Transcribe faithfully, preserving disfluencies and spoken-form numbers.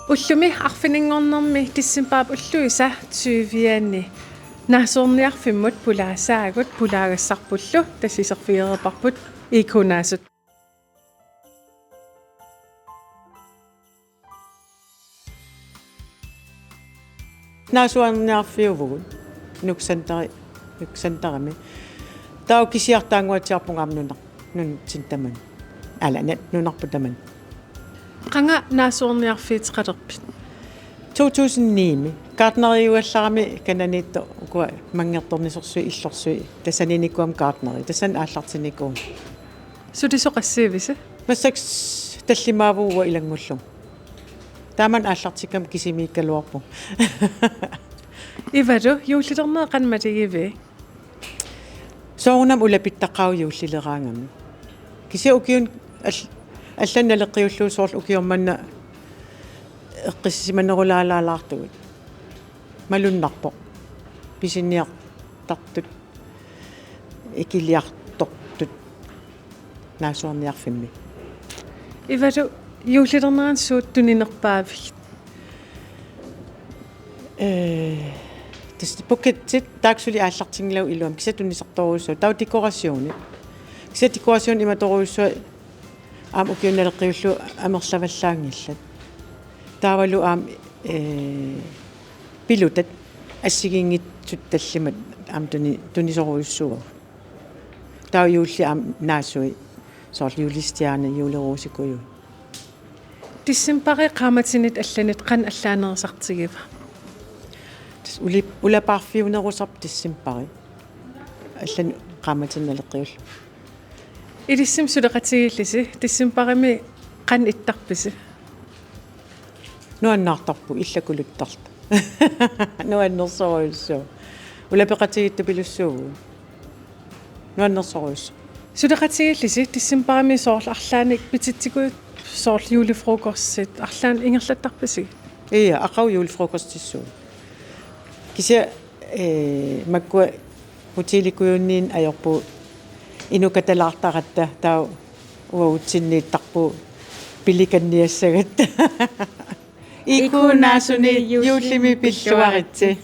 Ullumi arfininngornermi decembarip ulluisa tyvianni naasuerniarfimmut pulaasaagut pulaagassarpullu tassa iserfigereerparput I K-naasut. Naasuerniarfiuvugut Nuuk Centeri, Nuuk Centerimi. Taava kisiartaannguatsiarpunga aamma nunar-, nunatsinni tamanna. Ala, na-, nunarput tamanna. Qanga naasuerniarfiuteqalerpit? To tusind ni-mi. Gartneriugallarami kananiittoq ukua manngertornisorsui illorsuit. Tassaniinnikuugama gartneri. Tassani aallartinnikuugama. Sulisoqassiivisi? Massakkut tallimaavugut uanga ilanngullugu. Taamani aallartikkama kisimiikkaluarpunga. Ivalu, juullilerneq qanoq matigivii? Soorunami ulapittaqaaq juullileraangami. Kisianni ukiuni all-, allani naleqqiullugu soorlu ukioq manna eqqissisimanerulaalaalaartugut. Malunnarpoq. Pisiniartartut. Ikiliartortut. Naasuerniarfimmi. Ivalu, juullilernerani suut tuninerpaavigit? Ee, tassa buketsit taakku suli aallartinngilagut iluamik, kisianni tunisartorujussuuvoq. Taava dekorationit. Kisianni dekorationit imatorujussuaq aamma ukiuni naleqqiullugu amerlavallaanngillat. Taavalu aamma, ee, pilutat assigiinngitsut tallimat aamma tuni-, tunisorujussuuagut. Taava juulli aamma naasui, soorlu julestjerne, julerosekujuit. Decembari qaammatinit allanit qanoq allaanerusartigiva? Tassa uli-, ulapaarfiunerusarpoq decembari. Allanit qaammatinut naleqqiullugu. Ilissinnut suleqatigiillisi, decembarimi qanoq ittarpisi? Nuannaartarpugut, illa kuluttarluta. Nuannersorujussuuvoq. Ulapeqatigiittupilussuuvugut. Nuannersorujussuuvoq. Suleqatigiillisi, decembarimi soorlu arlaannik pititsikujuit, soorlu julefrokostit, arlaannik ingerlattarpisigit? Ia, aqagu julefrokostissuugut. Kisianni, ee, makkua hotelikujuunniit ajorpugut inukatalaartaratta, taava uagutsinniittarpugut pilikanniassagatta. I K-naasunik juullimi pilluaritsi.